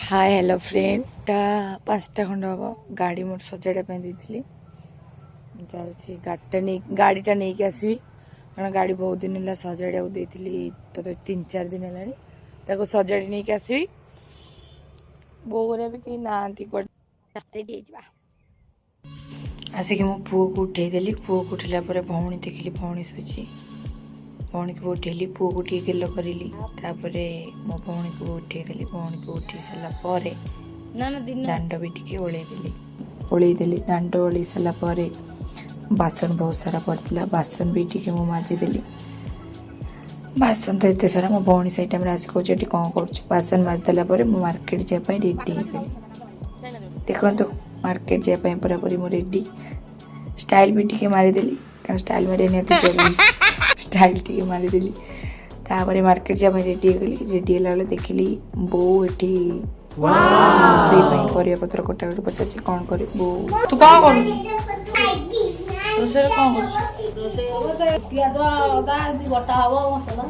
ହାଏ, hello friend. 5ଟା ଖଣ୍ଡେ ହେବ, ଗାଡ଼ି ମୋର ସଜାଡ଼ିବା ପାଇଁ ଦେଇଥିଲି। ଯାଉଛି ଗାଡ଼ିଟା ନେଇ, ଗାଡ଼ିଟା ନେଇକି ଆସିବି, କାରଣ ଗାଡ଼ି ବହୁତ ଦିନ ହେଲା ସଜାଡ଼ିବାକୁ ଦେଇଥିଲି, ତଥାପି 3-4 ଦିନ ହେଲାଣି। ତାକୁ ସଜାଡ଼ି ନେଇକି ଆସିବି। ବୋଉ ଘରେ ବି କେହି ନାହାନ୍ତି, କୁଆଡ଼େ। ରେଡ଼ି ହେଇଯିବା। ଆସିକି ମୋ ପୁଅକୁ ଉଠେଇଦେଲି। ପୁଅକୁ ଉଠେଇଲା ପରେ ଭଉଣୀ ଦେଖିଲି, ଭଉଣୀ ଶୋଇଛି। ଭଉଣୀକୁ ଉଠେଇଲି, ପୁଅକୁ ଟିକେ ଗେଲ କରିଲି। ତାପରେ ମୋ ଭଉଣୀକୁ ଉଠେଇଦେଲି। ଭଉଣୀକୁ ଉଠେଇ ସାରିଲା ପରେ ନା ନା, ଦିନ ଦାଣ୍ଡ ବି ଟିକେ ଓଳେଇଦେଲି। ଓଳେଇଦେଲି, ଦାଣ୍ଡ ଓଳେଇ ସାରିଲା ପରେ ବାସନ ବହୁତ ସାରା ପଡ଼ିଥିଲା, ବାସନ ବି ଟିକେ ମୁଁ ମାଜିଦେଲି। ବାସନ ତ ଏତେ ସାରା, ମୋ ଭଉଣୀ ସେଇ ଟାଇମ୍ରେ ଆସି କହୁଛି, "ଏଠି କ'ଣ କରୁଛୁ?" ବାସନ ମାଜିଦେଲା ପରେ ମୁଁ ମାର୍କେଟ ଯିବା ପାଇଁ ରେଡ଼ି ହେଇଗଲି। ଦେଖନ୍ତୁ, ମାର୍କେଟ ଯିବା ପାଇଁ ପୁରାପୁରି ମୁଁ ରେଡ଼ି। ଷ୍ଟାଇଲ୍ ବି ଟିକେ ମାରିଦେଲି, କାରଣ ଷ୍ଟାଇଲ୍ ମାରିବା ନିହାତି ଜରୁରୀ। ଷ୍ଟାଇଲ୍ ଟିକେ ମାରିଦେଲି, ତାପରେ ମାର୍କେଟ ଯିବା ପାଇଁ ରେଡ଼ି ହେଇଗଲି। ରେଡ଼ି ହେଲା ବେଳେ ଦେଖିଲି ବୋଉ ଏଠି ରୋଷେଇ ପାଇଁ ପରିବା ପତ୍ର କଟାକଟି। ପଚାରୁଛି, "କ'ଣ କରିବୁ ବୋଉ?" ତୁ କ'ଣ କରୁଛୁ ରୋଷେଇରେ? କ'ଣ କରୁଛୁ? ରୋଷେଇ ହବ, ସେ ପିଆଜ ଅଦା ଏମିତି ବଟା ହବ, ମସଲା।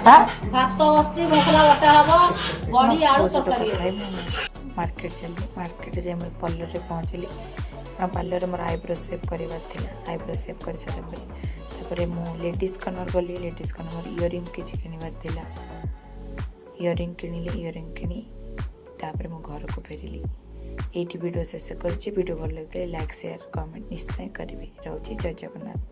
ହାଁ? ଭାତ ବସିଛି, ମସଲା ବଟା ହବ, ବଡି ଆଳୁ ବୋଉ ସହିତ ତରକାରୀ। କଥା ହେଇ ମୁଁ ମାର୍କେଟ ଚାଲିଲି। ମାର୍କେଟରେ ଯାଇ ମୁଁ ପାର୍ଲରରେ ପହଞ୍ଚିଲି, କାରଣ ପାର୍ଲରରେ ମୋର ଆଇବ୍ରୋ ସେଭ୍ କରିବାର ଥିଲା। ଆଇବ୍ରୋ ସେଭ୍ କରିସାରିଲା ପରେ ତାପରେ ମୁଁ ଲେଡ଼ିଜ୍ କର୍ଣ୍ଣର ଗଲି। ଲେଡ଼ିଜ୍ କର୍ଣ୍ଣର ମୋର ଇୟରିଂ କିଛି କିଣିବାର ଥିଲା। ଇୟରିଂ କିଣିଲି। ଇୟରିଂ କିଣି ତାପରେ ମୁଁ ଘରକୁ ଫେରିଲି। ଏଇଠି ଭିଡ଼ିଓ ଶେଷ କରୁଛି। ଭିଡ଼ିଓ ଭଲ ଲାଗିଥିଲେ ଲାଇକ୍, ସେୟାର, କମେଣ୍ଟ ନିଶ୍ଚୟ କରିବେ। ରହୁଛି, ଜୟ ଜଗନ୍ନାଥ।